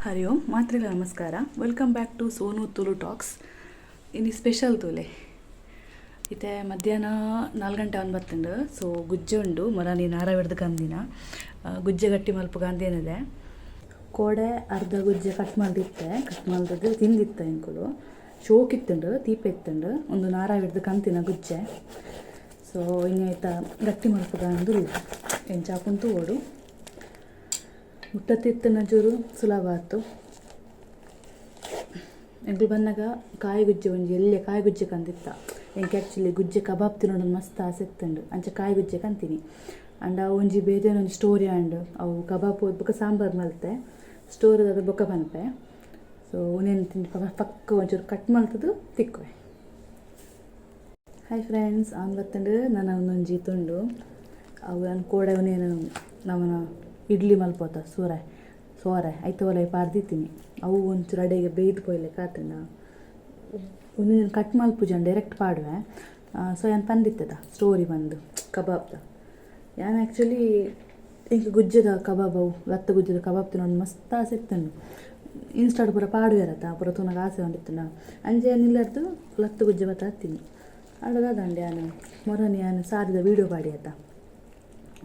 ಹರಿ ಓಂ, ಮಾತ್ರೆಲ ನಮಸ್ಕಾರ. Welcome back to Sonu Tulu talks. ಇನಿ special ತೂಲೆ. ಇತ್ತೆ ಮಧ್ಯಾಹ್ನ 4 ಗಂಟೆ ಅವನ್ ಬತ್ತುಂಡು. ಸೊ ಗುಜ್ಜೆ ಉಂಡು. ಮೊರನಿ ನಾರವಿಡ್ದು ಕಂದಿನ ಗುಜ್ಜೆ ಗಟ್ಟಿ ಮಲ್ಪು ಗಾಂಧೇನಿದೆ. ಕೋಡೆ ಅರ್ಧ ಗುಜ್ಜೆ ಕಟ್ ಮಲ್ದಿತ್ತೆ. ಕಟ್ ಮಲ್ದದ್ದು ತಿಂದಿತ್ತ ಎಂಕುಲು. ಶೋಕ್ ಇತ್ತುಂಡು, ತೀಪೆ ಇತ್ತುಂಡು. ಒಂದು ನಾರಾವಿಡ್ದು ಕಂತಿನ ಗುಜ್ಜೆ. ಸೊ ಇನಿ ಆಯ್ತಾ ಗಟ್ಟಿ ಮಲ್ಪುಗ ಅಂದುಲ್ಲ. ಎಂಚ ಆಪುಂಡು ತೂವೊಡು. ಮುಟ್ಟತ್ತಿತ್ತಿನ ಚೂರು ಸುಲಭ ಆತು. ಎಂಕುಲು ಬನ್ನಗ ಕಾಯಿ ಗುಜ್ಜೆ, ಒಂಜಿ ಎಲ್ಯ ಕಾಯಿ ಗುಜ್ಜೆ ಕಂದಿತ್ತ. ಎಂಕ್ ಆ್ಯಕ್ಚುಲಿ ಗುಜ್ಜೆ ಕಬಾಬ್ ತಿನ್ನೋಡು ಮಸ್ತ್ ಆಸೆ ಇತ್ತುಂಡು. ಅಂಚ ಕಾಯಿ ಗುಜ್ಜೆ ಕಂತೀನಿ. ಅಂಡ ಅವು ಒಂಜಿ ಬೇತೆ ಒಂಜಿ ಸ್ಟೋರಿ ಆಂಡ್. ಅವು ಕಬಾಬ್ ಪೋದು ಬೊಕ್ಕ ಸಾಂಬಾರು ಮಲ್ತೆ. ಸ್ಟೋರಿ ಅದ್ರ ಬೊಕ್ಕ ಪನ್ಪೆ. ಸೊ ಉನೇನು ತಿಂದು ಪಕ್ಕ ಒಂಚೂರು ಕಟ್ ಮಲ್ತದು ತಿಕ್ಕುವೆ. ಹಾಯ್ ಫ್ರೆಂಡ್ಸ್, ಆನ್ ಬತ್ತಂಡು. ನಾನು ಒಂದೊಂಜಿ ತುಂಡು. ಅವು ನಾನು ಕೋಡೆ ಉನೇನು ನಮನ ಇಡ್ಲಿ ಮಲ್ಪೋತ ಸೂರೆ ಸೋರೆ ಐತ ಒಲೆ ಪಾರ್ದಿತ್ತೀನಿ. ಅವು ಒಂಚೂರು ಅಡೆಗೆ ಬೇಯ್ದು ಪೋಯ್ಲೆಕ್ಕ ಆತಂಡ. ಒಂದೊಂದು ಕಟ್ ಮಲ್ಪುಜನ್, ಡೈರೆಕ್ಟ್ ಪಾಡುವೆ. ಸೊ ಯಾನ್ ಪಂದಿತ್ತದ ಸ್ಟೋರಿ ಬಂದು ಕಬಾಬ್ದ. ಯಾನ್ ಆ್ಯಕ್ಚುಲಿ ಎಂಕ್ ಗುಜ್ಜೆದ ಕಬಾಬ್, ಅವು ಲತ್ತ ಗುಜ್ಜೆದ ಕಬಾಬ್ ತಿನ್ನೋದು ಮಸ್ತ್ ಆಸೆ ಇತ್ತುಂಡು. ಇನ್ಸ್ಟಾಡ್ ಪೂರ ಪಾಡುವೆರತ್ತ, ಪೂರ ತೂನಗ ಆಸೆ ಒಂದಿತ್ತುಂಡ. ಅಂಚೆ ನಿಲ್ಲರ್ದು ಲತ್ತ ಗುಜ್ಜೆ ಬತ್ತ ಹತ್ತೀನಿ. ಆಂಡ ದಾದಂಡೆ ಯಾನ್ ಮೊರನಿ ಯಾನ್ ಸಾರಿದ ವೀಡಿಯೋ ಪಾಡಿ ಆತ,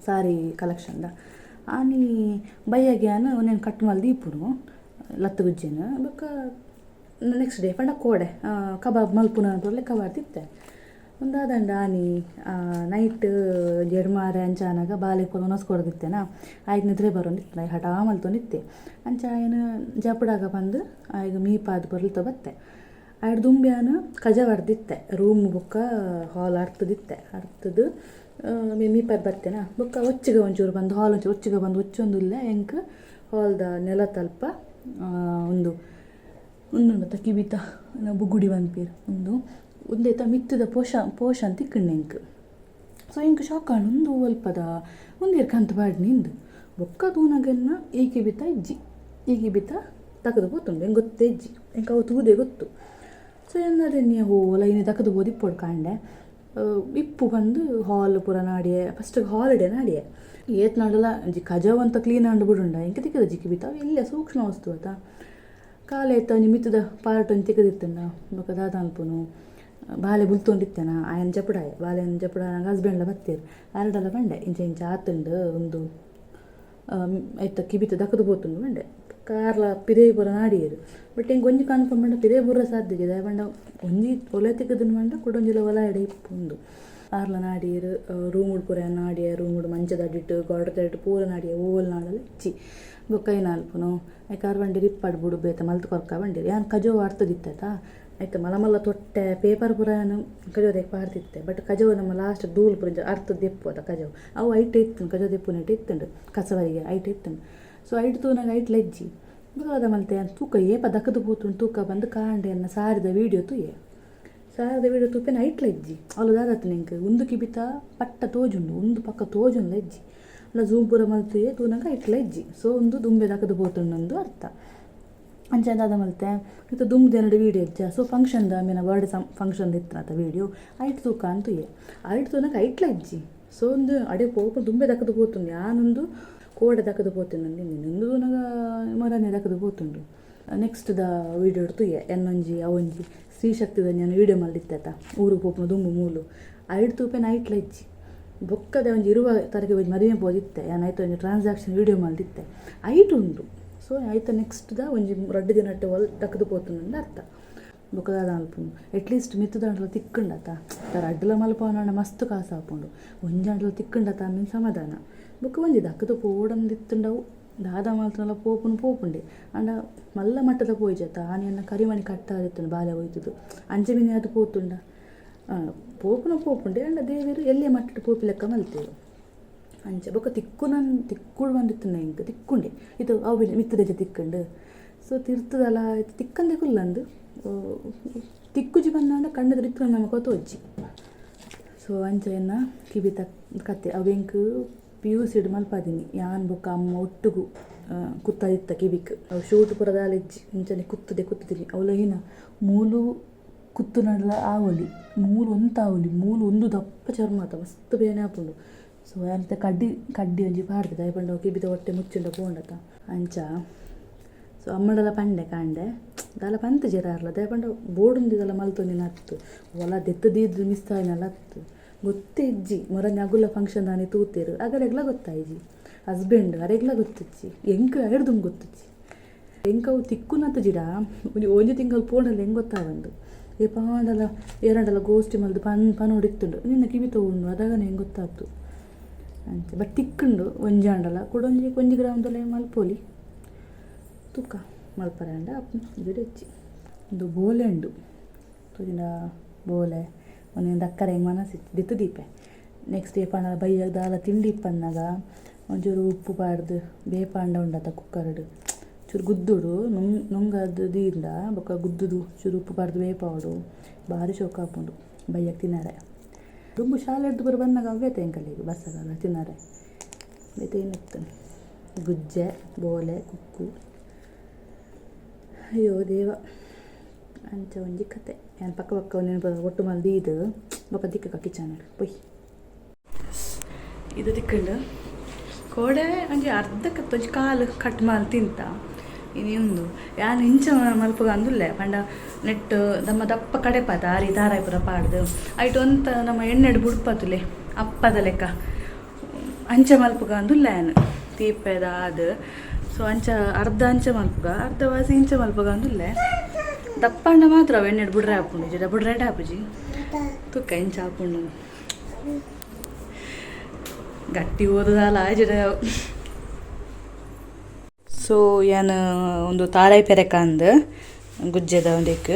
ಸಾರಿ ಕಲೆಕ್ಷನ್ದ. ಆನಿ ಬಯ್ಯಗೆ ಯಾನ್ ಒಂದೇನು ಕಟ್ ಮಲ್ದಿ ಇಪ್ಪುನು ಲತ್ತ ಗುಜ್ಜೆನ. ಬೊಕ್ಕ ನೆಕ್ಸ್ಟ್ ಡೇ ಪಂಡ ಕೋಡೆ ಕಬಾಬ್ ಮಲ್ಪುನ ಪೂರ ಕಬಾಬ್ ತಿತ್ತೆ. ಒಂದಾದಂಡ ಆನಿ ನೈಟ್ ಎಡ್ಮಾರೆ ಅಂಚ ಆನಗ ಬಾಲೆ ಪೂರ ಉನಸ್ ಕೊರ್ದಿತ್ತೆನ. ಆಯ್ತು, ನಿದ್ರೆ ಬರೋಂದಿತ್ತು, ಹಠ ಮಲ್ತೊಂದಿತ್ತೆ. ಅಂಚ ಆಯನ್ ಜಪುಡಾಗ ಬಂದು ಆಯ್ಗ್ ಮೀಪಾದ್ ಬರ್ಲ್ತ ಬತ್ತೆ. ಆಯ್ಡ್ ದುಂಬ್ಯಾನ ಕಜ ಹೊಡ್ದಿತ್ತೆ. ರೂಮ್ ಬೊಕ್ಕ ಹಾಲ್ ಅರ್ತದಿತ್ತೆ. ಅರ್ತದು ಮೀಪಾದ್ ಬತ್ತೇನ. ಬೊಕ್ಕ ಒಚ್ಚಿಗೆ ಒಂಚೂರು ಬಂದು, ಹಾಲ್ ಒಂಚೂರು ಒಚ್ಚಿಗೆ ಬಂದು ಒಚ್ಚೊಂದುಲ್ಲೆ. ಎಂಕ್ ಹಾಲ್ದ ನೆಲತಲ್ಪ ಒಂದು ಉಂದುಂಡತ್ತ ಕಿಬಿತ ಬುಗುಡಿ ಪನ್ಪೆರ್. ಉಂದು ಉಂದೆತ ಮಿತ್ತುದ ಪೋಷ ಪೋಷನ್ ತಿಕ್ಕುಂಡು ಎಂಕ್. ಸೊ ಎಂಕ್ ಶಾಕ್ ಆಂಡ್, ಉಂದು ಒಲ್ಪದ, ಉಂದು ಏರ್ ಕಂತ್ ಪಾಡ್ನಿ ಇಂದ್. ಬೊಕ್ಕ ತೂನಗೆನ್ನ ಈ ಕಿಬಿತ ಇಜ್ಜಿ, ಈ ಕಿಬಿತ ತಕುದು ಪೋತುಂಡು. ಎಂಕ್ ಗೊತ್ತೇ ಇಜ್ಜಿ, ಎಂಕ್ ಅವು ತೂದೆ ಗೊತ್ತು. ಸೊ ಎನ್ನದೆನ್ನಿ ಓಲ ಇನಿ ತಕುದು ಪೋದಿಪ್ಪೊಡು ಕಾಂಡೆ ಇಪ್ಪು ಪಂದು ಹಾಲ್ ಪೂರ ನಾಡಿಯೆ. First hall ನಾಡಿಯೆ. ಏತ್ ನಾಡಲ ಒಂಜಿ ಕಜವು ಅಂತ ಕ್ಲೀನ್ ಆಂಡ್ ಬುಡುಂಡ ಎಂಕ್ ತಿಕ್ಕುದಿಜ್ಜಿ ಕಿಬಿತ. ಅವು ಎಲ್ಯ ಸೂಕ್ಷ್ಮ ವಸ್ತು ಅತ. ಕಾಲೆ ಇತ್ತ ಒಂಜಿ ಮಿತ್ತುದ ಪಾರ್ಟ್ ಒಂಜಿ ತಿಕ್ಕುದಿತ್ತುಂಡ. ಬೊಕ್ಕ ದಾದ ಮಲ್ಪುನು, ಬಾಲೆ ಬುಲ್ತೊಂದಿತ್ತೆನ. ಆಯನ್ ಜಪುಡಾಯೆ. ಬಾಲೆನ್ ಜಪುಡಾನಗ ಹಸ್ಬೆಂಡ್ಲ ಬತ್ತೆರ್. ಆರ್ಡಲ ಪಂಡೆ, ಇಂಚ ಇಂಚ ಆತುಂಡು, ಉಂದು ಐತ ಕಿಬಿತ ದಕುದು ಪೋತುಂಡು ಪಂಡೆ. ಕಾರ್ಲ ಪಿದಯಿ ಪೂರ ನಾಡಿಯೆರ್. ಬಟ್ ಎಂಕ್ ಒಂಜಿ ಕನ್ಫರ್ಮ್ ಪಂಡ ಪಿದಯಿ ಬುರ್ರ ಸಾಧ್ಯ ಇಜ್ಜಿ. ದಾಯೆ ಪಂಡ ಒಂಜಿ ಒಲೆ ತಿಕ್ಕುದುಂಡು ಪಂಡ ಕುಡೊಂಜಿಲ ಒಲ ಎಡೆ ಇಪ್ಪುಂದು. ಆರ್ಲ ನಾಡಿಯೆರ್. ರೂಮುಡು ಪೂರ ನಾಡಿಯೆ. ರೂಮುಡು ಮಂಚದ ಅಡಿಟ್, ಗೋಡೆದ ಅಡಿಟ್ ಪೂರ ನಾಡಿಯೆ. ಓಲ್ ನಾಡಲ ಇಜ್ಜಿ. ಬೊಕ್ಕ ಐನ್ ಅಲ್ಪುನು ಐಕ್ ಆರ್ ಪಂಡೆರ್, ಇಪ್ಪಡ್ ಬುಡು, ಬೇತೆ ಮಲ್ತ್ ಕೊರ್ಕ ಪಂಡೆರ್. ಯಾನ್ ಕಜವು ಅರ್ತದಿತ್ತೆ. ಐತ ಮಲ್ಲ ಮಲ್ಲ ತೊಟ್ಟೆ, ಪೇಪರ್ ಪೂರ ಯಾನ್ ಕಜವುದಕ್ಕೆ ಪಾಡ್ದಿತ್ತೆ. ಬಟ್ ಕಜವು ನಮ್ಮ ಲಾಸ್ಟ್ ಧೂಳು ಪೂರ ಅರ್ತದ್ ದೆಪ್ಪು ಅತ ಕಜವು, ಅವು ಐಟ್ ಇತ್ತುಂಡು. ಕಜವು ದೆಪ್ಪುನೆಟ್ ಇತ್ತುಂಡು, ಕಸವರಿಗೆ ಐಟ್ ಇತ್ತುಂಡು. ಸೊ ಐಟ್ ತೂನಗ ಐಟ್ಲ ಇಜ್ಜಿ. ಬೊಕ್ಕ ದಾದ ಮಲ್ತೆ, ತೂಕ ಏಪ ದಕದು ಪೋತುಂಡು ತೂಕ ಬಂದು ಕಾಂಡೆ ಎನ್ನ ಸಾರಿದ ವೀಡಿಯೋ ತೂಯೆ. ಸಾರಿದ ವೀಡಿಯೋ ತೂಪೆನ, ಐಟ್ಲ ಇಜ್ಜಿ. ಅವುಲು ದಾದಾತುಂಡು, ಎಂಕ್ ಉಂದು ಕಿಬಿತ ಪಟ್ಟ ತೋಜುಂಡು, ಉಂದು ಪಕ್ಕ ತೋಜುಂಡ್ಲ ಇಜ್ಜಿ. ಅಲ್ಲ, ಝೂಮ್ ಪೂರ ಮಲ್ತುಯೆ, ತೂನಗ ಐಟ್ಲ ಇಜ್ಜಿ. ಸೊ ಉಂದು ದುಂಬೆ ದಕದು ಪೋತುಂಡು ಅರ್ಥ. ಅಂಚ ದಾದ ಮಲ್ತೆ, ಇತ್ತೆ ದುಂಬುದ ಎನ್ನಡ ವೀಡಿಯೋ ಇಜ್ಜ. ಸೊ ಫಂಕ್ಷನ್ದ ಮೇನ ಬರ್ಡೇ ಸಮ್ ಫಂಕ್ಷನ್ ಇತ್ತನತ ವೀಡಿಯೋ, ಐಟ್ ತೂಕ ಅಂತ ತೂಯೆ. ಐಟ್ ತೂನಗ ಐಟ್ಲ ಇಜ್ಜಿ. ಸೊ ಒಂದು ಅಡೆ ಪೋಪು ದುಂಬೆ ದಕದು ಪೋತುಂಡು. ಯಾನೊಂದು ಕೋಡೆ ದಕದು ಪೋತುಂಡು ಉಂದು ತೂನಗ ಮೊರನೆ ದಕದು ಪೋತುಂಡು. ನೆಕ್ಸ್ಟ್ ದ ವೀಡಿಯೋ ತೂಯೆ. ಎನ್ನೊಂಜಿ ಅವೊಂಜಿ ಸ್ತ್ರೀಶಕ್ತಿದ ನಾನು ವೀಡಿಯೋ ಮಲ್ದಿತ್ತೆ ಊರು ಪೋಪುನ ದುಂಬು ಮೂಲು. ಐಟ್ ತೂಪೆನ, ಐಟ್ಲ ಇಜ್ಜಿ. ಬೊಕ್ಕದ ಒಂಜಿ 20 ತಾರೀಕು ಒಂಜಿ ಮದುವೆ ಪೋದಿತ್ತೆ ಯಾನ್. ಐತ ಒಂಜಿ ಟ್ರಾನ್ಸಾಕ್ಷನ್ ವೀಡಿಯೋ ಮಲ್ದಿತ್ತೆ, ಐಟ್ ಉಂಡು. ಸೊ ಐತ ನೆಕ್ಸ್ಟ್ ದ ಒಂಜಿ 2 ದಿನಟ್ ಒಲ್ ದಕದು ಪೋತುಂಡು ಅರ್ಥ. ಬೊಕ್ಕ ದಾದ ಮಲ್ಪುನು, ಅಟ್ಲೀಸ್ಟ್ ಮಿತ್ತುದಂಡಲ ತಿಕ್ಕುಂಡತ. ರಡ್ಡ್ಲ ಮಲ್ಪವನಂಡ ಮಸ್ತ್ ಕಾಸು ಆಪುಂಡು. ಒಂಜಾಂಡಲ ತಿಕ್ಕುಂಡತ ಮೀನ್ಸ್ ಸಮಾಧಾನ. ಬೊಕ್ಕ ಒಂಜಿ ದಕ್ಕದು ಪೋಡಂದಿತ್ತುಂಡವು ದಾದ ಮಲ್ತುಂಡಲ ಪೋಪುನು ಪೋಪುಂಡೆ. ಆಂಡ ಮಲ್ಲ ಮಟ್ಟದ ಪೋಯಿಜತ. ಆನಿ ಎನ್ನ ಕರಿಮಣಿ ಕಟ್ಟಾದಿತ್ತುಂಡು ಬಾಲೆ ಒಯ್ತುದು. ಅಂಚೆ ಮಿನಿ ಅದು ಪೋತುಂಡ ಪೋಪುನ ಪೋಪುಂಡೆ. ಆಂಡ ದೇವೆರ್ ಎಲ್ಯ ಮಟ್ಟಡ್ ಪೋಪಿ ಲೆಕ್ಕ ಮಲ್ತೆರ್. ಅಂಚ ಬೊಕ್ಕ ತಿಕ್ಕುನನ್ ತಿಕ್ಕುಡು ಬಂದಿತ್ತುಂಡ ಎಂಕ್ ತಿಕ್ಕುಂಡೆ. ಇದು ಅವು ಮಿತ್ತದೆಜ ತಿಕ್ಕುಂಡು. ಸೊ ತಿರ್ತದಲ ತಿಕ್ಕಂದೆ ಕುಲ್ಲಂದು ತಿಕ್ಕುಜಿ ಪಂದಾಂಡ ಕಣ್ಣೆದುರು ಇತ್ತುಂಡ ನಮಕ್ ತೋಜಿ. ಸೊ ಅಂಚ ಎನ್ನ ಕಿಬಿತ ಕತೆ. ಅವು ಎಂಕ್ ಪಿಯುಸಿಡ್ ಮಲ್ಪಾದಿನಿ. ಯಾನ್ ಬೊಕ್ಕ ಅಮ್ಮ ಒಟ್ಟುಗು ಕುತ್ತದಿತ್ತ ಕಿಬಿಕ್. ಅವು ಶೂಟ್ ಪೂರ ದಾಲ ಇಜ್ಜಿ, ಇಂಚನೆ ಕುತ್ತುದೆ ಕುತ್ತುದಿನಿ. ಅವ್ಲ ಹೀನ ಮೂಲು ಕುತ್ತುನಡಲ ಆವೊಲಿ, ಮೂಲು ಒಂತಾವೊಲಿ. ಮೂಲು ಒಂದು ದಪ್ಪ ಚರ್ಮ ಅತ, ಮಸ್ತ್ ಬೇನೆ ಆಪುಂಡು. ಸೊ ಯಾನ್ ಇತ್ತೆ ಕಡ್ಡಿ ಕಡ್ಡಿ ಒಂಜಿ ಪಾಡ್ದೆ. ದಾಯೆ ಪಂಡ ಕಿಬಿತ ಒಟ್ಟೆ ಮುಚ್ಚಿಂಡ ಪೋಂಡತ. ಅಂಚ. ಸೊ ಅಮ್ಮಡಲ ಪಂಡೆ ಕಾಂಡೆ ದಾಲ ಪಂತ ಜೆರಾರ್ಲ ದಾಯ ಪಂಡ ಬೋಡುಂದಿದಲ ಮಲ್ತೊಂದಿನ ಅತ್ತು ಒಲ ದೆತ್ತು ದೀದ್ ಮಿಸ್ ಆಯಿನಲ ಅತ್ತು ಗೊತ್ತೇ ಇಜ್ಜಿ ಮೊರನೆ ಅಗುಲ ಫಂಕ್ಷನ್ ದಾನಿ ತೂತೇರು ಅಗರೆಗ್ಲ ಗೊತ್ತಾಯಿಜಿ ಹಸ್ಬೆಂಡ್ ಅರೆಗ್ಲ ಗೊತ್ತಿಜ್ಜಿ ಎಂಕ್ ಐಡ್ದುಂ ಗೊತ್ತಿಜ್ಜಿ ಎಂಕ್ ಅವು ತಿಕ್ಕುನತ್ತ ಜಿಡ ಒಂಜಿ ಒಂಜಿ ತಿಂಗಳು ಪೋಂಡಲ ಹೆಂಗೆ ಗೊತ್ತಾವಂದು ಏ ಪಾಂಡಲ ಏರಂಡಲ ಗೋಷ್ಠಿ ಮಲ್ದು ಪನ್ ಪನೋಡಿತ್ತುಂಡು ನಿನ್ನ ಕಿವಿ ತಗೊಂಡು ಅದಾಗನೆ ಹೆಂಗೆ ಗೊತ್ತಾಯ್ತು ಅಂಚ ಬಟ್ ತಿಕ್ಕುಂಡು ಒಂಜಿ ಆಂಡಲ ಕುಡೊಂಜಿ ಒಂಜಿ ಗ್ರಾಮದಲ್ಲ ಮಲ್ಪೊಲಿ ತೂಕ ಮಲ್ಪರೆ ಆಂಡ ಜಿಡ ಹೆಚ್ಚಿ ಒಂದು ಬೋಲೆ ಉಂಡು ತೋಜಿಂಡ ಬೋಲೆ ಒಂದೊಂದು ದಕ್ಕರೆ ಹೆಂಗೆ ಮನಸ್ಸಿತ್ತು ದಿತ್ತು ದೀಪೆ ನೆಕ್ಸ್ಟ್ ಏಪಾಂಡಲ ಬಯ್ಯಾಗ ದಾಲ ತಿಂಡಿ ಇಪ್ಪನ್ನಾಗ ಒಂಚೂರು ಉಪ್ಪು ಪಾಡ್ದು ಬೇಪಾಂಡ ಉಂಡತ ಕುಕ್ಕರ್ಡ್ ಚೂರು ಗುದ್ದುಡು ನುಂಗ್ ನುಂಗದು ದೀಂಡ ಬೊಕ್ಕ ಗುದ್ದುದು ಚೂರು ಉಪ್ಪು ಪಾಡ್ದು ಬೇಪಾವಡು ಭಾರಿ ಶೋಕ ಆಪುಂಡು ಬಯ್ಯಾಗ ತಿನ್ನರೆ ದುಂಬು ಶಾಲೆಡ್ದು ಬರ ಬಂದಾಗ ಅವೇ ಎಂಕಲಿಗೆ ಬರ್ಸಗಾಲ ತಿನ್ನರೆ ಬೇತೆ ಏನಿತ್ತು ಗುಜ್ಜೆ ಬೋಲೆ ಕುಕ್ಕು ಅಯ್ಯೋ ದೇವ ಅಂಚ ಒಂಜಿ ಕತೆ ಯಾನ್ ಪಕ್ಕ ಪಕ್ಕ ಒಂದೇನು ಒಟ್ಟು ಮಲ್ದಿ ಇದು ಬೊಕ್ಕ ದಿಕ್ಕ ಕಿಚನ್ ಪೊಯ್ ಇದು ತಿಕ್ಕಂಡು ಕೋಡೆ ಒಂಜಿ ಅರ್ಧಕ್ಕೆ ಒಂಜಿ ಕಾಲು ಕಟ್ ಮಲ್ ತಿಂತ ಇನಿ ಉಂದು ಯಾನ್ ಇಂಚ ಮಲ್ಪುಗ ಅಂದುಲ್ಲೆ ಪಂಡ ನೆಟ್ ನಮ್ಮ ದಪ್ಪ ಕಡೆಪಾತ ಆರಿ ದಾರಾಯಿ ಪೂರ ಪಾಡ್ದು ಐಟ್ ಒಂತ ನಮ್ಮ ಎಣ್ಣೆಡ್ ಬುಡ್ಪತುಲೆ ಅಪ್ಪದ ಲೆಕ್ಕ ಅಂಚ ಮಲ್ಪುಗ ಅಂದುಲ್ಲೆ ಯಾನ್ ತೀಪೆದ ಅದು ಸೊ ಅಂಚ ಅರ್ಧ ಅಂಚ ಮಲ್ಪುಗ ಅರ್ಧ ವಾಸಿ ಇಂಚ ಮಲ್ಪುಗ ಅಂದುಲ್ಲೆ ದಪ್ಪಂಡ ಮಾತ್ರ ಅವು ಎಣ್ಣೆಡ್ ಬುಡ್ರೆ ಆಪುಂಡು ಜಿಡ ಬುಡ್ರೆ ಆಪುಜಿ ತುಕ್ಕ ಇಂಚ ಆಪುಂಡು ಗಟ್ಟಿ ಓದುದಲ್ಲ ಜಿಡ. ಸೊ ಯಾನ್ ಒಂದು ತಾರಾಯಿ ಪೆರೆಕಂದ್ ಗುಜ್ಜೆದ ಒಂದೆಕ್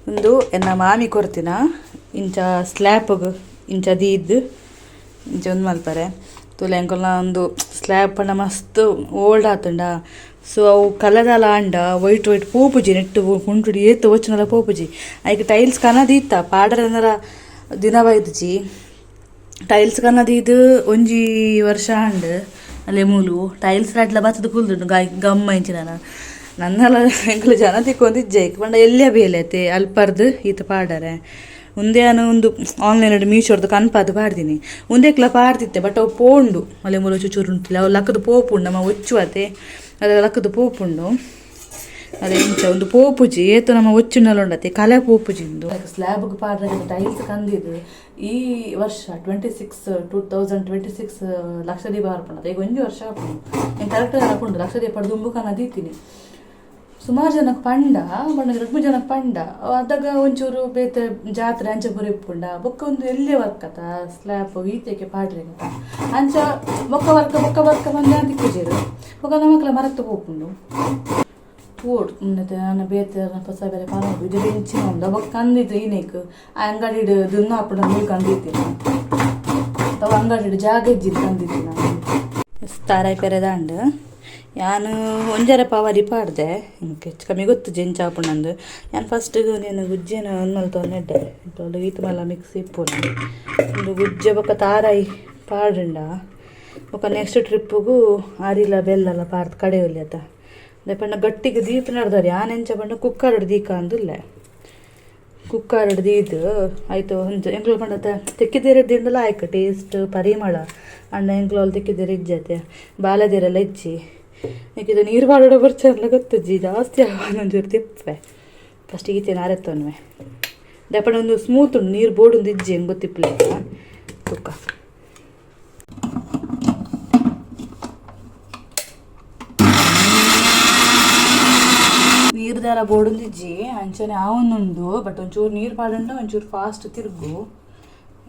ಉಂದು ಎನ್ನ ಮಾಮಿ ಕೊರ್ತಿನ ಇಂಚ ಸ್ಲ್ಯಾಪ್ಗ್ ಇಂಚ ದೀದ್ ಇಂಚ ಒಂದು ಮಲ್ಪರೆ ತೂಲೆ ಎಂಕಲ್ನ ಒಂದು ಸ್ಲ್ಯಾಬ್ ಪಂಡ ಮಸ್ತ್ ಓಲ್ಡ್ ಆತುಂಡ. ಸೊ ಅವು ಕಲದಲ ಆಂಡ ವೈಟ್ ವೈಟ್ ಪೋಪುಜಿ ನೆಟ್ಟು ಕುಂಟುಡು ಏತ್ ಒಚ್ಚುನಲ ಪೋಪುಜಿ ಐಕ್ ಟೈಲ್ಸ್ ಕನದೀತ್ತ ಪಾಡರೆನರ ದಿನ ಬೈದುಜಿ ಟೈಲ್ಸ್ ಕನದೀದ್ ಒಂಜಿ ವರ್ಷ ಆಂಡ್ ಅಲ್ಲೇ ಮೂಲು ಟೈಲ್ಸ್ ರಾಟ್ಲ ಬತ್ತದ ಕುಲ್ದುಂಡು ಗಾಯ್ ಗಮ್ಮ ಇಂಚಿನ ನನ್ನಲ ಎಂಕುಲು ಜನ ತಿಕ್ಕೊಂದಿಜ್ಜೆ ಪಂಡ ಎಲ್ಲಿಯ ಬೇಲೆ ಅತ್ತೆ ಅಲ್ಪರ್ದು ಈತ ಪಾಡರೆ ಉಂದೆ ಯಾನ್ ಉಂದು ಆನ್ಲೈನ್ ಮೀಶೋರ್ದು ಕನ್ಪಾದ್ ಪಾಡ್ದಿನಿ ಉಂದೆಕ್ಲ ಪಾಡ್ದಿತ್ತೆ ಬಟ್ ಅವು ಪೋಂಡು ಅಲ್ಲೇ ಮೂಲು ಚುಚುರು ಉಂಟು ಅವು ಲಕ್ಕದ ಪೋಪುಂಡು ನಮ್ಮ ಒಚ್ಚು ಅತೆ ಅದು ಲಕ್ಕದ ಪೋಪುಂಡು ಅದೇ ಇಂಚ ಒಂದು ಪೋಪುಜಿ ಏತು ನಮ್ಮ ಒಚ್ಚುನಲ್ಲ ಉಂಡತೆ ಕಲೆ ಪೋಪುಜಿ ಇಂದು ಸ್ಲ್ಯಾಬ್ಗೆ ಪಾಡ್ರೆ ಟೈಲ್ಸ್ ಕಂದಿದ್ದು ಈ ವರ್ಷ 26 2026 ಲಕ್ಷದೀಪ ಬರ್ಪುಂಡು ಈಗ ಒಂಜಿ ವರ್ಷ ಆಪುಂಡು నేను ಕರೆಕ್ಟ್ ಆಪುಂಡು ಲಕ್ಷದೀಪ ದುಂಬು ಕನ ದೀತೀನಿ ಸುಮಾರು ಜನಕ್ಕೆ ಪಂಡ ಪಂಡ ರಡ್ಡ್ ಮೂಜಿ ಜನಕ್ಕೆ ಪಂಡ ಅದಾಗ ಒಂಚೂರು ಬೇತೆ ಜಾತ್ರೆ ಅಂಚ ಪೂರ ಇಪ್ಪುಂಡ ಬೊಕ್ಕ ಒಂದು ಎಲ್ಲೇ ವರ್ಕ್ ಅತ ಸ್ಲ್ಯಾಬ್ ಈತೆಗೆ ಪಾಡ್ರೆ ಅಂಚ ಬೊಕ್ಕ ವರ್ಕ ಬೊಕ್ಕ ವರ್ಕ ಬಂದ ತಿಕ್ಕುಜೆರು ಬೊಕ್ಕ ನಮಕ್ಲ ಮರತ್ತು ಪೋಪುಂಡು ತೋಡು ನನ್ನ ಬೇತೆ ಹೊಸ ಬೇರೆ ಪನೊಡು ಇದು ಇಂಚಿನ ಉಂಡು ಬೊಕ್ಕ ಕಂದಿತ್ತು ಈನೇಕ್ ಆ ಅಂಗಡಿಡ್ ದುನ್ನ ಆಪುಂಡ ಮೂಲು ಕಂದಿತ್ತಿನ ಅಥವಾ ಅಂಗಡಿಡ್ ಜಾಗ ಇಜ್ಜಿದ್ ಕಂದಿತ್ತಿನ ತಾರಾಯಿ ಪೆರೆದಾಂಡ್ ಯಾನ್ ಒಂಜರೆ ಪಾವರಿ ಪಾಡ್ದೆ ಹೆಚ್ಚು ಕಮ್ಮಿ ಗೊತ್ತು ಜೆಂಚ ಆಪುಂಡಂದು ಯಾನ್ ಫಸ್ಟ್ నేను ಗುಜ್ಜೆನ ಒಂದು ಮಲ್ತೊಂದು ಎಡ್ಡೆ ಈತ್ ಮಲ್ಲ ಮಿಕ್ಸ್ ಇಪ್ಪುನು ಉಂದು ಗುಜ್ಜೆ ಬೊಕ್ಕ ತಾರಾಯಿ ಪಾಡುಂಡ ಬೊಕ್ಕ ನೆಕ್ಸ್ಟ್ ಟ್ರಿಪ್ಪುಗು ಆರಿಲ ಬೆಲ್ಲಲ ಪಾಡ್ದು ಕಡೆಯೊಲಿ ಅತ ದಾಯೆ ಪಂಡ ಗಟ್ಟಿಗೆ ದೀಪ ನಡ್ದಾರೆ ಯಾನ್ ಎಂಚ ಪಂಡ ಕುಕ್ಕರ್ಡ್ ದೀಕ ಅಂದುಲ್ಲೆ ಕುಕ್ಕರ್ಡ್ ದೀದ್ ಆಯ್ತು ಒಂಜಿ ಎಂಕ್ಲು ಪಂಡ ತೆಕ್ಕಿದೇರೆ ದಿಂಡಲ ಆಯ್ಕ ಟೇಸ್ಟ್ ಪರಿಮಳ ಅಂಡ ಎಂಕ್ಲು ಅಲ್ಲಿ ತೆಕ್ಕಿದೇರೆ ಇಜ್ಜತೆ ಬಾಲದಿರೆಲ್ಲ ಇಜ್ಜಿ ಇದು ನೀರು ಪಾಡೋಡ ಬರ್ಚರ್ಲ ಗೊತ್ತಜ್ಜಿ ಜಾಸ್ತಿ ಆಗ ಒಂಚೂರು ತಿಪ್ಪೆ ಫಸ್ಟ್ ಈತೆ ನಾರೆತ್ತೊನ್ವೆ ದಾಯೆ ಒಂದು ಸ್ಮೂತ್ ಉಂಡು ನೀರು ಬೋಡುಂದು ಇಜ್ಜಿ ಹೆಂಗೆ ಗೊತ್ತಿಪ್ಪಲೆ ತುಕ್ಕ ನೀರು ದಾರ ಬೋಡುಂದಿಜ್ಜಿ ಅಂಚನೆ ಆವೊಂದುಂಡು ಬಟ್ ಒಂಚೂರು ನೀರು ಪಾಡುಂಡ ಒಂಚೂರು ಫಾಸ್ಟ್ ತಿರುಗು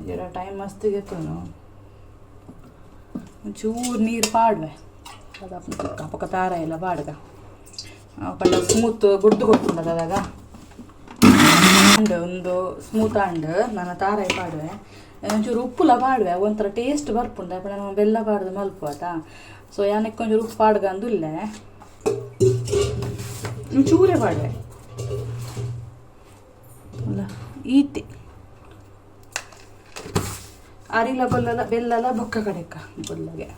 ಜರ ಟೈಮ್ ಮಸ್ತ್ ಗೆತ್ತುನು ಒಂಚೂರು ನೀರು ಪಾಡುವೆ ಅದು ಪಕ್ಕ ತಾರ ಎಲ್ಲ ಪಾಡ್ಗ ಪಂಡ ಸ್ಮೂತ್ ಗುಡ್ದು ಕೊಡ್ತುಂಡದ ಅದಾಗ ಒಂದು ಸ್ಮೂತ್ ಆಂಡ್ ನಾನು ತಾರಾಯಿ ಪಾಡುವೆ ಒಂಚೂರು ಉಪ್ಪುಲ ಪಾಡುವೆ ಒಂಥರ ಟೇಸ್ಟ್ ಬರ್ಪುಂಡು ಪಂಡ ನಮ್ಮ ಬೆಲ್ಲ ಪಾಡ್ದು ಮಲ್ಪು ಆತಾ ಸೊ ಯಾನಕ್ಕೆ ಒಂಚೂರು ಉಪ್ಪು ಪಾಡ್ಗ ಅಂದುಲ್ಲೆ ಒಂಚೂರೇ ಪಾಡುವೆ ಅಲ್ಲ ಈತೆ ಅರಿಲ ಬೊಲ್ಲಲ ಬೆಲ್ಲಲ ಬೊಕ್ಕ ಕಡೆಕ್ಕ ಬೊಲ್ಲಗೆ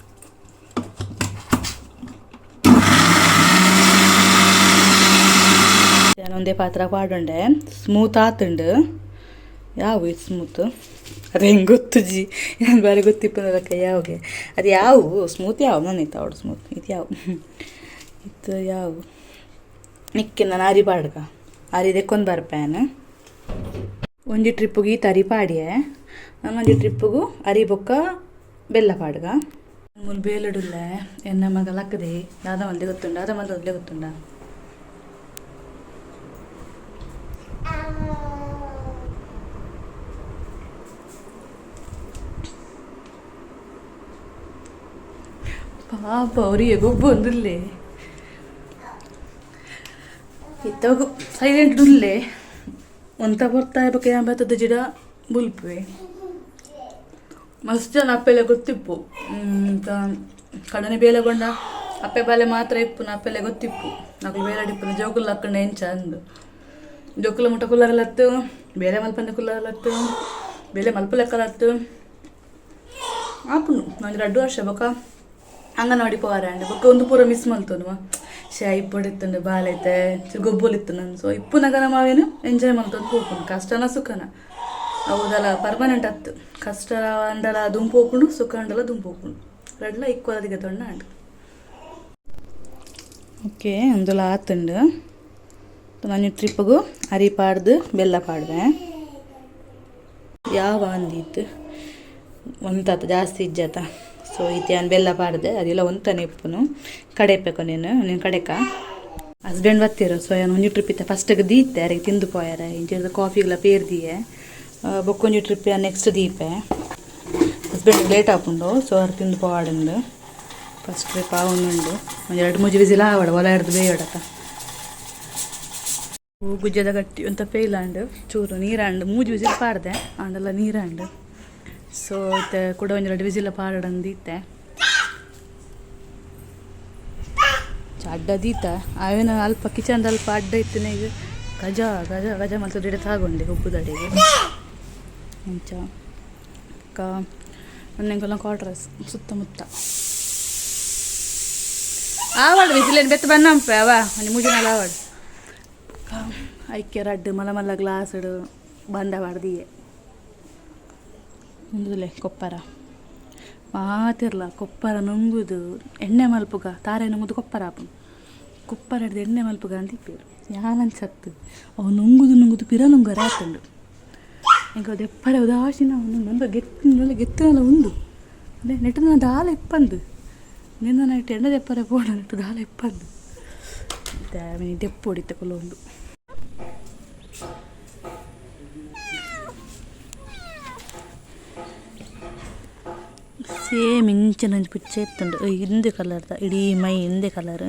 ಒಂದೇ ಪಾತ್ರ ಪಾಡುಂಡೆ ಸ್ಮೂತ್ ಆತುಂಡು ಯಾವ ಇದು ಸ್ಮೂತ್ ಅದು ಹೆಂಗೆ ಗೊತ್ತುಜಿ ನಾನು ಬಾರಿ ಗೊತ್ತಿಪ್ಪನಕ್ಕ ಯಾವಾಗ ಅದು ಯಾವ ಸ್ಮೂತ್ ಯಾವ ನಾನು ಅವಳು ಸ್ಮೂತ್ ಇದು ಯಾವ ಇತ್ತು ಯಾವ ನಿಕ್ಕೆ ನಾನು ಅರಿ ಪಾಡ್ಕ ಅರಿ ದೆಕ್ಕೊಂದು ಬರ್ಪೇನು. ಒಂಜಿ ಟ್ರಿಪ್ಪುಗು ಈತ ಅರಿ ಪಾಡಿಯೆ, ನಾನು ಒಂಜಿ ಟ್ರಿಪ್ಪುಗು ಅರಿ ಬೊಕ್ಕ ಬೆಲ್ಲ ಪಾಡ್ಗ. ಮೂಲು ಬೇಲಡುಲ್ಲೆ ಎನ್ನ ಮಗ ಲಕ್ಕದೆ ದಾದ ಮಲ್ದೆ ಗೊತ್ತುಂಡ? ದಾದ ಮಲ್ದೆ ಗೊತ್ತುಂಡ? ಪಾಪ ಅವರಿಗೆ ಗೊಬ್ಬು ಒಂದುಲ್ಲೆ ಇತ್ತವಾಗ ಸೈಲೆಂಟ್ ಉಲ್ಲೆ. ಒಂತ ಬರ್ತಾ ಬೊಕ ಯಾನ್ ಬತ್ತದ ಜಿಡ ಬುಲ್ಪುವೆ. ಮಸ್ತ್ ಜನ ಅಪ್ಪೆಲೆ ಗೊತ್ತಿಪ್ಪು. ಕಡನೆ ಬೇಲೆಗೊಂಡ ಅಪ್ಪೆ ಬಾಲೆ ಮಾತ್ರ ಇಪ್ಪುನ ಅಪ್ಪೆಲೆ ಗೊತ್ತಿಪ್ಪು. ನಕುಲು ಬೇಲಡಿಪ್ಪುನ ಜೋಕುಲು ಅಕ್ಕಂಡ ಎಂಚ ಅಂದು ಜೋಕುಲ ಮುಟ್ಟ ಕುಲ್ಲರಲತ್ತು, ಬೇಲೆ ಮಲ್ಪಂದೆ ಕುಲ್ಲರಲತ್ತು, ಬೇಲೆ ಮಲ್ಪ ಲೆಕ್ಕಲತ್ತು ಆಪುಂಡು. ಒಂಜಿ 2 ವರ್ಷ ಬೊಕ ಅಂಗನವಾಡಿ ಪೋವಾರ ಅಂಡ್ ಬೊಕ್ಕ ಒಂದು ಪೂರ ಮಿಸ್ ಮಲ್ತೊನುವ. ಶೇ ಇಪ್ಪೊಡಿತ್ತುಂಡು ಬಾಲೈತೆ ಗೊಬ್ಬೊಲಿತ್ತು ನಾನು. ಸೊ ಇಪ್ಪುನಗ ಮಾವೇನು ಎಂಜಾಯ್ ಮಲ್ತೊಂದು ಪೋಪುಂಡು. ಕಷ್ಟನ ಸುಖನ ಹೌದಲ್ಲ, ಪರ್ಮನೆಂಟ್ ಅತ್ತು. ಕಷ್ಟ ಅಂಡಲ ದುಂಪು ಹೋಪುಂಡು, ಸುಖ ಅಂಡಲ ದುಂಪು ಹೋಪುಂಡು. ರಡ್ಲ ಈಕ್ವಲ್ ಅದಿಗೆ ತೊಂಡ ಅಂಡ್. ಓಕೆ, ಅಂದುಲ ಆತುಂಡು. ನಾನು ಟ್ರಿಪ್ಪಿಗೂ ಅರಿ ಪಾಡ್ದು ಬೆಲ್ಲ ಪಾಡ್ವೆ. ಯಾವ ಅಂದಿತ್ತು ಒಂತಾತ ಜಾಸ್ತಿ ಇಜ್ಜಾತ. ಸೊ ಇತ್ತೆ ಯಾನ್ ಬೆಲ್ಲ ಪಾಡ್ದೆ, ಅದೆಲ್ಲ ಒಂತನೆ ಇಪ್ಪುನು. ಕಡೆಪೆಕು ನೀನು ನೀನು ಕಡೆಕ ಹಸ್ಬೆಂಡ್ ಬತ್ತೀರು. ಸೊ ಯಾನ್ ಒಂಜಿ ಟ್ರಿಪ್ ಇತ್ತೆ ಫಸ್ಟ್ಗೆ ದೀತೆ ಅರೆಗೆ ತಿಂದು ಪೋಯರೆ. ಇಂಚಿರ್ದ ಕಾಫಿಗ್ಲ ಪೇರ್ದಿಯೆ. ಬೊಕ್ಕೊಂಜಿ ಟ್ರಿಪ್ ಯಾನ್ ನೆಕ್ಸ್ಟ್ ದೀಪೆ. ಹಸ್ಬೆಂಡ್ ಲೇಟ್ ಆಪುಂಡು, ಸೊ ಅರ್ ತಿಂದು ಪೋವಾಡಂದು. ಫಸ್ಟ್ ಟ್ರಿಪ್ ಆವೊಂದುಂಡು. ಒಂಜಿ 2-3 ವಿಸಿಲ್ ಆವಡ ಒಲ ಹಿಡ್ದು ಬೇಯೋಡತ. ಗುಜ್ಜದ ಗಟ್ಟಿ ಅಂತ ಫೇಲ್ ಆಂಡ್ ಚೂರು ನೀರಾಂಡ್. 3 ವಿಸಿಲ್ ಪಾಡ್ದೆ, ಆಂಡಲ ನೀರಾಂಡ್. ಸೊ ಇತ್ತೆ ಕುಡ ಒಂಜಿ 2 ವಿಸಿಲ ಪಾಡಂದು ಇತ್ತೆ. ಅಡ್ಡ ದೀತ ಆವೇನ ಅಲ್ಪ ಕಿಚನ್ ಅಲ್ಪ ಅಡ್ಡ ಇತ್ತಿನ. ಈಗ ಗಜ ಗಜ ಗಜ ಮಲ್ತದ ಇಡೆ ತಾಗೊಂಡೆ ಉಪ್ಪುದಡೆಗೆ ಅಂಚ. ಒಂದೆಂಕೊಲ್ಲ ಕ್ವಾರ್ಟರ್ಸ್ ಸುತ್ತಮುತ್ತ ಆವಡ್ ಬಿಸಿಲೇನು ಬೆತ್ತ ಬನ್ನಂಪೆ ಅವ ಒಂಜಿ ಮೂಜಿ ನಾಲ್ ಆವಡ್. ಐಕೆ ರಡ್ಡ್ ಮಲ್ಲ ಮಲ್ಲ ಗ್ಲಾಸ್ಡ್ ಬಂದ ಪಾಡ್ದಿಯೆ. ಉಂದುಲೆ ಕೊಪ್ಪರ ಮಾತಿರ್ಲ ಕೊಪ್ಪರ ನುಂಗುದು ಎಣ್ಣೆ ಮಲ್ಪುಗ. ತಾರೆ ನುಂಗುದು ಕೊಪ್ಪರ ಆಪುಂಡು. ಕೊಪ್ಪರ ಹಿಡ್ದು ಎಣ್ಣೆ ಮಲ್ಪುಗ ಅಂತ ಇಪ್ಪೇರು. ಯಾನಂಚತ್ತು ಅವು ನುಂಗುದು ನುಂಗುದು ಪಿರ ನುಂಗರ ಆತುಂಡು. ಎಂಕ್ ದೆಪ್ಪರೆ ಉದಾಸೀನ ಉಂದು ಗೆತ್ತು ಗೆತ್ತುನಲ ಉಂದು ಅದೇ ನೆಟ್ಟು ದಾಲ ಇಪ್ಪಂದು. ನಿನ್ನ ನೈಟ್ ಎಣ್ಣೆ ದೆಪ್ಪರೆ ಪೋಡ ನೆಟ್ಟು ದಾಲ ಇಪ್ಪಂದು. ದೆಪ್ಪು ಹೊಡಿತೆ ಕುಲೊಂದು. ಸೇಮ್ ಇಂಚಿನ ಒಂಜಿ ಪುಚ್ಚೆ ಇತ್ತುಂಡು, ಇಂದೆ ಕಲರ್ದ, ಇಡೀ ಮೈ ಇಂದೆ ಕಲರ್.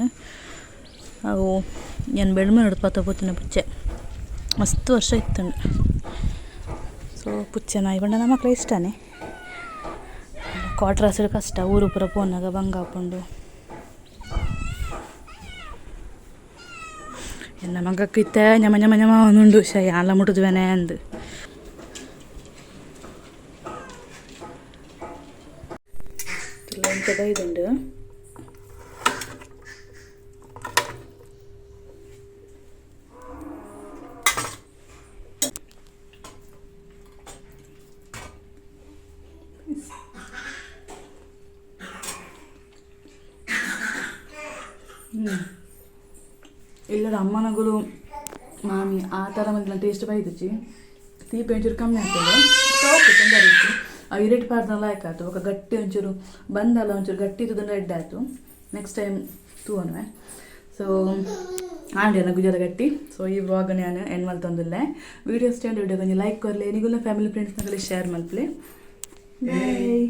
ಅವು ಯಾನ್ ಬೆಳ್ಮಣ್ಣುಡು ಪತ ಪೋತಿನ ಪುಚ್ಚೆ, ಮಸ್ತ್ ವರ್ಷ ಇತ್ತುಂಡು. ಸೊ ಪುಚ್ಚೆ ನಾಯಿ ಪಂಡ ನಮಕ್ಲ ಇಷ್ಟನೇ. ಕ್ವಾರ್ಟರ್ಸ್ ಕಷ್ಟ, ಊರು ಪೂರ ಪೋನಗ ಬಂಗ ಆಪುಂಡು. ಎನ್ನ ಮಗಕ್ ಇತ್ತೆ ಞಮ ಞಮ ಞಮ ಉಂಡು ಶೈ ಯಾನ್ಲ ಮುಟ್ಟುದುವೆನೆ ಅಂದ್. ಇಂಚ ಬೈದುಂಡು. ಇಲ್ಲದ ಅಮ್ಮನಗುಲು ಮಾಮಿ ಆ ಥರ ಮಲ್ತಿನ ಟೇಸ್ಟ್ ಬೈದುಜಿ. ತೀಪೆ ಒಂಚೂರು ಕಮ್ಮಿ ಆಗ್ತದೆ. ಓಕೆ, ತೊಂದರೆ ಇತ್ತು. ಆ ಇರೆಟ್ ಪಾಡ್ದನ ಲಾಯ್ಕ್ ಆಯ್ತು. ಬೊಕ ಗಟ್ಟಿ ಒಂಚೂರು ಬಂದಲ್ಲ, ಒಂಚೂರು ಗಟ್ಟಿ ಇತ್ತುದಂಡ ಎಡ್ಡೆ ಆಯ್ತು. ನೆಕ್ಸ್ಟ್ ಟೈಮ್ ತೂವೊನುವೆ. ಸೊ ಆಂಡ್ ಗುಜರ ಗಟ್ಟಿ. ಸೊ ಈ ವ್ಲಾಗ್ ನಾನು ಎಂಡ್ ಮಲ್ತೊಂದುಲ್ಲೆ. ವೀಡಿಯೋ ಸ್ಟ್ಯಾಂಡ್ ವಿಡಿಯೋ ಒಂಜಿ ಲೈಕ್ ಕೊರ್ಲೆ, ನಿಗುಲ ಫ್ಯಾಮಿಲಿ ಫ್ರೆಂಡ್ಸ್ ನಗಲಿ ಶೇರ್ ಮಲ್ಪಲೆ. ಬಾಯ್.